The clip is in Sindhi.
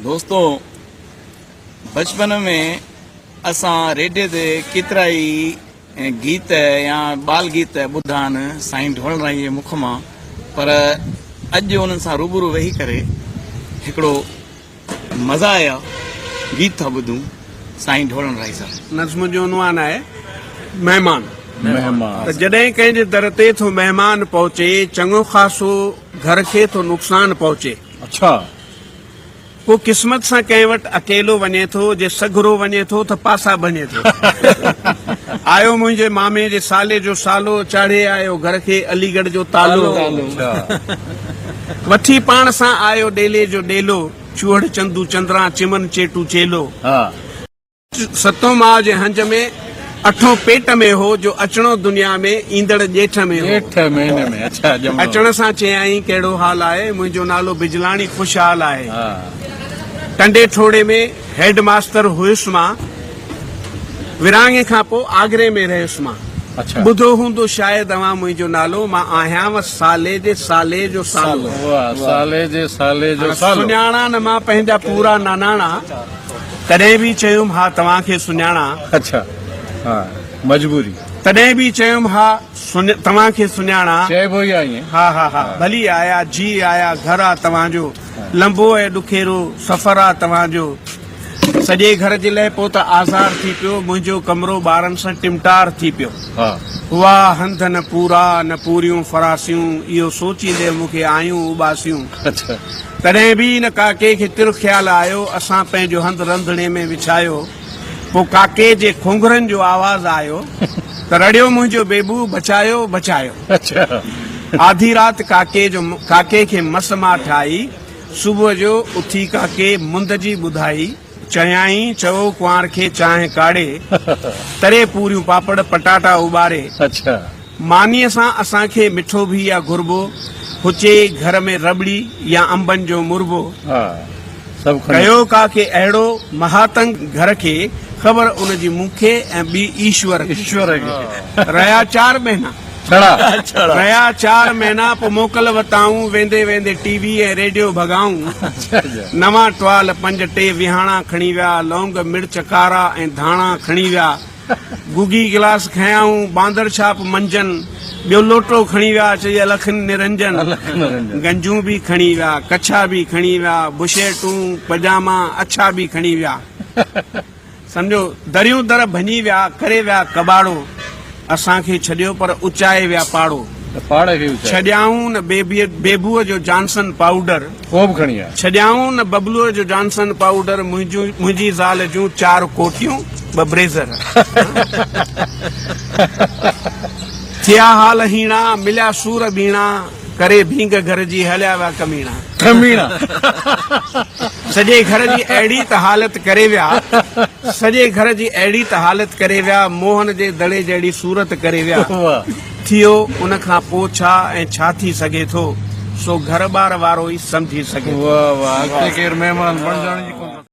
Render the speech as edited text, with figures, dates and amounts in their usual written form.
دوستو بچپن ۾ اسان ريڊيو تي ڪيترا ئي گيت يا ٻال گيت ٻڌا آهن سائين ڍولڻ رائي جي مک مان پر اڄ انهن سان روبرو ويهي ڪري هڪڙو مزاحيه گيت ٿا ٻڌون سائين ڍولڻ رائي صاحب. نظم جو عنوان آهي مهمان. ته جڏهن ڪنهن جي در تي ٿو مهمان پهچي، چڱو خاصو گهر کي ٿو نقصان پهچي. اڇا. ڪو قسمت سان ڪنهن وٽ اڪيلو وڃي ٿو، جي سگهرو وڃي ٿو ته پاسا ڀڃي ٿو. آيو منهنجي مامي جي سالي جو سالو، چاڙهي آيو گهر کي علي ڳڙهه جو تالو. وٺي پاڻ سان آيو ڏيلي جو ڏيلو، چوهڙ چندو چندران چمن چيٽو چيلو. ستون ماء جي هنج ۾، اٺون پيٽ ۾ هو، جو اچڻو دنيا ۾، ايندڙ ڄيٺ ۾ هو. اچڻ سان چيائين، ڪهڙو حال آهي؟ منهنجو نالو بجلاڻي خوشحال آهي. ٽنڊي ٺوڙهي ۾ هيڊ ماستر هيس مان. ورهاڱي کان پوء آگري ۾ رهيس مان. ٻڌو هوندو شايد اوهان منهنجو نالو، مان آهيانء سالي جي سالي جو سالو. سڃاڻان نه مان پنهنجا پورا ناناڻا. تڏهن به چيم ها توهان کي سڃاڻان. اڇا ها مجبوري. تڏهن به چيم ها توهان کي سڃاڻان. چئبو ئي آ ائين. ها ها ها ڀلي آيا جي آيا گهر آ توهان جو لنبو ۽ ڏکيرو سفر آ توهان جو سڄي گهر جي لئه پوء ته آزار ٿي پيو منهنجو ڪمرو ٻارن سان ٽمٽار ٿي پيو هئا هنڌ نه پورا نه پوريون فراسيون اهو سوچيندي مون کي آيون اوٻاسيون. تڏهن به نه ڪاڪي کي تر خيال آيو، اسان پنهنجو هنڌ رنڌڻي ۾ وڇايو. پوء ڪاڪي جي کونگهرن جو آواز آيو ته رڙيو منهنجو بيبو، بچايو، بچايو. آڌي رات ڪاڪي جو ڪاڪي کي مس ماٺ آئي. صبح جو اٿي ڪاڪي مند جي ٻڌائي. چيائين، چئو ڪنوار کي چانهه ڪاڙهي، تري پوريون پاپڙ پٽاٽا اٻاري. مانيء سان اسان کي مٺو به يا گهربو، هچي گهر ۾ رٻڙي يا انبن جو مربو. ڪيو ڪا کي اهڙو مهاتنگ گهر کي، خبر ان جي مون کي ۽ ٻي ايشور کي. رهيا چار مهينا. رهيا چار مهينا پوء موڪل وتائون، ويندي ويندي ٽي وي ۽ ريڊيو ڀڳائون. نوان ٽوال پنج ٽي ويهاڻا کڻي ويا، لونگ، مرچ ڪارا ۽ ڌاڻا کڻي ويا. گوگي گلاس کنيائون، باندر ڇاپ منجن، ٻيو لوٽو کڻي ويا، چئي الک نرنجن، گنجون به کڻي ويا، ڪڇا به کڻي ويا، بشيرٽون، پجاما، اڇا به کڻي ويا. سمجهو، دريون در ڀڃي ويا، ڪري ويا ڪٻاڙو، اسان کي ڇڏيو پر اچائي ويا پاڙو. ڇڏيائون نه بيبوء جو جانسن پائوڊر. اهو به کڻي آيا. ڇڏيائون نه ببلوء جو جانسن پائوڊر، منهنجون منهنجي زال جون چار ڪوٽيون، ٻه بريزر. ٿيا حال هيڻا، مليا سور ٻيڻا، ڪري ڀينگ گهر جي هليا ويا ڪميڻا. ڪميڻا. سڄي گهر جي اهڙي ته حالت ڪري ويا، سڄي گهر جي اهڙي ته حالت ڪري ويا، موهن جي دڙي جهڙي صورت ڪري ويا. ٿيو، ان کان پوء ڇا ۽ ڇا ٿي سگهي ٿو، سو گهر ٻار وارو ئي سمجهي سگهي ٿو. واھ واھ اڳتي ڪير مهمان بڻجڻ جي ڪونه.